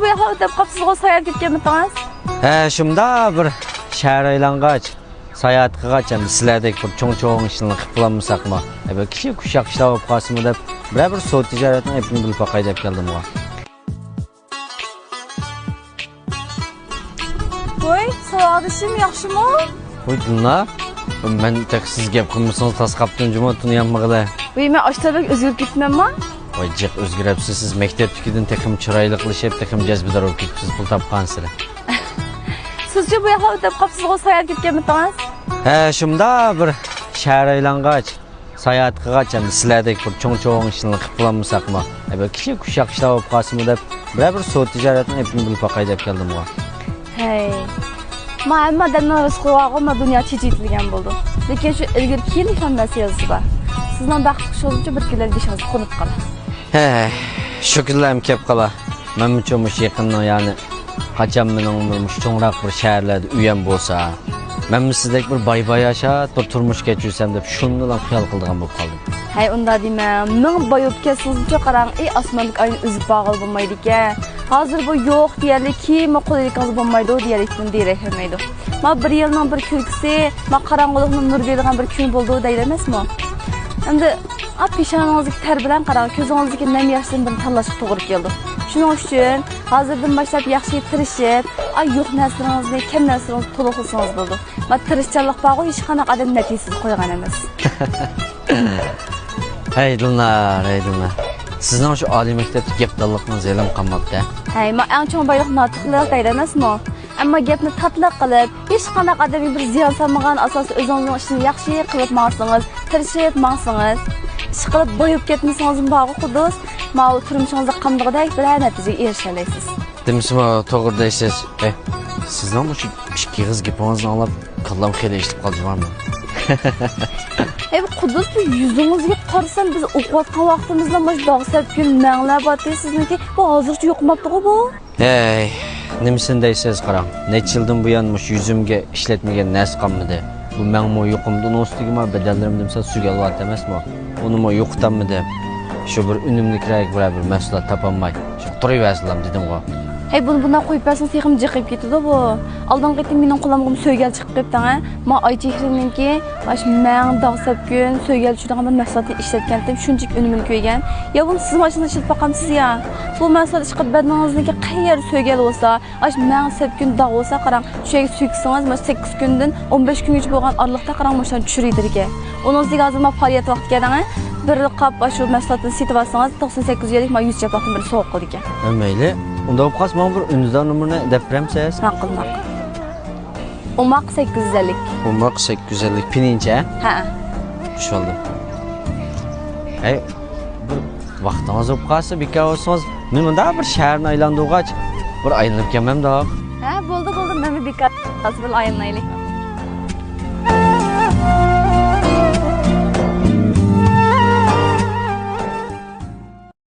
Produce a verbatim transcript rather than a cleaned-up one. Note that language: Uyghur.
بۇ ياققا ئۆتۈپ قاپسىزغۇ، ساياھەتكە كەتكەنمىدىڭىز؟ ھە، شۇنداق بىر شەھەر ئايلانغاچ، ساياھەت قىلغاچ، ئەمدى سىلەردەك بىر چوڭ-چوڭ ئىشلارنى قىلىپ بولالمىساقمۇ؟ ھە، بىر كىچىك ئۇششاق ئىشلار بولۇپ قالسىمۇ دەپ، بىرەر بىر سودا تىجارەتنىڭ ئېپىنى بىلىپ باقاي دەپ كەلدىمغۇ. ۋوي، ساۋاقدىشىم ياخشىمۇ؟ ۋوي، دىلنار، مەن تېخى سىز گەپ قىلمىسىڭىز تاس قاپتىمجۇمۇ، تونۇيالمىغىلى. ۋوي، مەن ئاشتا بەك ئۆزگىرىپ كېتىپمەنما؟ ۋاي، جىق ئۆزگىرەپسىز سىز، مەكتەپتىكىدىن تېخىمۇ چىرايلىقلىشىپ، تېخىمۇ جەزبىدار بولۇپ كېتىپسىز پۇل تاپقانسېرى. سىزچۇ بۇ ياققا ئۆتۈپ قاپسىزغۇ، ساياھەتكە كەتكەنمىدىڭىز؟ ھە، شۇنداق بىر شەھەر ئايلانغاچ، ساياھەت قىلغاچ، ئەمدى سىلەردەك بىر چوڭ-چوڭ ئىشلارنى قىلىپ بولالمىساقمۇ؟ ھە، بىر كىچىك ئۇششاق ئىشلار بولۇپ قالسىمۇ دەپ، بىرەر بىر سودا تىجارەتنىڭ ئېپىنى بىلىپ باقاي دەپ كەلدىمغۇ. ھەي. ما ھەممە ئادەمنىڭ رىزقى بارغۇ، ما دۇنيا چېچىۋېتىلگەن بولىدۇ. لېكىن شۇ ئىلگىرى كېيىنلىك ھەممە مەسىلىسى بار. سىزنىڭ بەختلىك شۇڭلىشىچۇ بىر كۈنلەر بېشىڭىزغا قونۇپ قالار. ھەي، شۇ كۈنلەرمۇ كەپ قالا. مەنمۇچۇ مۇشۇ يېقىننىڭ، يەنى قاچان مېنىڭ مۇشۇ چوڭراق بىر شەھەرلەردە ئۆيەم بولسا، مەنمۇ سىزدەك بىر باي-باي ياشاپ، بىر تۇرمۇش كەچۈرسەم دەپ شۇندىلا خىيال قىلىدىغان بولۇپ قالدىم. ھەي، ئۇنداق دېمەڭ. مىڭ باي بولۇپ كەتسىڭىزچۇ قاراڭ، ئى ئاسماندىكى ئاينى ئۈزۈپ بارغىلى بولمايدىكەن. ھازىر بۇ يوق دېيەرلىك، كېيىنمۇ قولىدىكىڭىز بولمايدۇ دېيەرلىكتىن دېرەكلىمەيدۇ. ما بىر يىلنىڭ بىر كۈلكىسى، ما قاراڭغۇلۇقنىڭ نۇر بېرىدىغان بىر كۈنى بولىدۇ دەيدۇ ئەمەسمۇ؟ ئەمدى، ئا، پېشانىڭىزدىكى تەر بىلەن قاراڭ، كۆزىڭىزدىكى نەم ياشتىن بىرنى تاللاشقا توغرا كېلىدۇ. شۇنىڭ ئۈچۈن ھازىردىن باشلاپ ياخشى تىرىشىپ، ئا، يوق نەرسىلىرىڭىزنى، كەم نەرسىلىرىڭىزنى تولۇقلىسىڭىز بولىدۇ. ما تىرىشچانلىق بارغۇ، ھېچقانداق ئادەم نەتىجىسىز قويغان ئەمەس. ھەي دىلنار، ھەي دىلنار. سىزنىڭ شۇ ئالىي مەكتەپتىكى گەپدانلىقىڭىز ھېلىمۇ قالماپتۇ. ھەي، ما ئەڭ چوڭ بايلىق ناتىقلىق دەيدۇ ئەمەسمۇ؟ ئەمما گەپنى تاتلىق قىلىپ، ھېچقانداق ئادەمگە بىر زىيان سالمىغان ئاساستا ئۆزىڭىزنىڭ ئىشىنى ياخشى قىلىپ ماڭسىڭىز، تىرىشىپ ماڭسىڭىز، ئىشقىلىپ باي بولۇپ كەتمىسىڭىزمۇ بارغۇ قۇدۇس، ماۋۇ تۇرمۇشىڭىزدا قامدىغۇدەك بىرەر نەتىجىگە ئېرىشەلەيسىز. دېمىسىمۇ توغرا دەيسىز. ئەي، سىزنىڭ مۇشۇ ئىككى ئېغىز گېپىڭىزنى ئاڭلاپ، كاللام خېلى ئىشلىپ قالدى جۇمۇ. ئەي، بۇ قۇددۇس بۇ يۈزىڭىزگە قارىسام، بىز ئوقۇۋاتقان ۋاقتىمىزدا مۇشۇ داغ سەپكۈن مەڭلەر بارتى سىزنىڭكى. بۇ ھازىرغىچە يوقىماپتىغۇ بۇ؟ ھەي، نېمىسىنى دەيسىز، قاراڭ. نەچچە يىلدىن بۇيان مۇشۇ يۈزۈمگە ئىشلەتمىگەن نەرسە قالمىدى. بۇ مەڭمۇ يۇقۇمدىن ئۇنىڭ ئۈستىگە ما بەدەللىرىمدە مىسال سۈگەلۋاتى ئەمەسمۇ؟ ئۇنىمۇ يوقىتالمىدىم. شۇ بىر ئۈنۈملۈكرەك بىرەر بىر مەھسۇلات تاپالماي، شۇ تۇرۇۋەرسىلەم دېدىمغۇ. ھەي، بۇنى بۇنداق قويۇپ بەرسىڭىز تېخىمۇ جىقىپ كېتىدۇ بۇ. ئالدىنقى قېتىم مېنىڭ قولۇمغىمۇ سۆگەل چىقىپ قېپتىڭ ھە. ما ئايچېھرىنىڭكى ئاشۇ مەڭ داغ سەپكۈن سۆگەل چۈشىدىغان بىر مەھسۇلاتنى ئىشلەتكەنتىم، شۇنچىلىك ئۈنۈمىنى كۆرگەن. يا بولمىسا سىزمۇ ئاشۇنى ئىشلىتىپ باقامسىز يا؟ بۇ مەھسۇلات ئىشقىلىپ بەدىنىڭىزدىكى قەيەر سۆگەل بولسا، ئاشۇ مەڭ سەپكۈن داغ بولسا قاراڭ، شۇ يەرگە سۈركىسىڭىز، مانا سەككىز كۈندىن ئون بەش كۈنگىچە بولغان ئارىلىقتا قاراڭ، مۇشۇلارنى چۈشۈرىدىكەن. ئۇنىڭ ئۈستىگە ھازىر ما پائالىيەت ۋاقتى كەلدىڭە، بىر قاپ ئاشۇ مەھسۇلاتتىن سېتىۋالسىڭىز، توقسان سەككىز يۈەنلىك ما يۈز چەپلىكتىن بىرنى سوۋغا قىلىدىكەن. ھە، مەيلى. ئۇنداق بولۇپ قالسا، ماڭا بىر ئۈندىدار نومۇرىنى دەپ بېرەمسىز؟ ماقۇل، ماقۇل. ئوماق سەككىز يۈز ئەللىك. ئوماق سەككىز يۈز ئەللىك. پېنىنچە؟ ھە. خۇش بولدۇم. ھەي، بىر ۋاقتىڭىز بولۇپ قالسا، بىكار بولسىڭىز، مەن مۇنداق بىر شەھەرنى ئايلاندۇرغاچ، بىر ئايلىنىپ كەلمەمدۇق؟ ھە، بولدى، بولدى، مەنمۇ بىكار. ھازىر بىر ئايلىنايلى.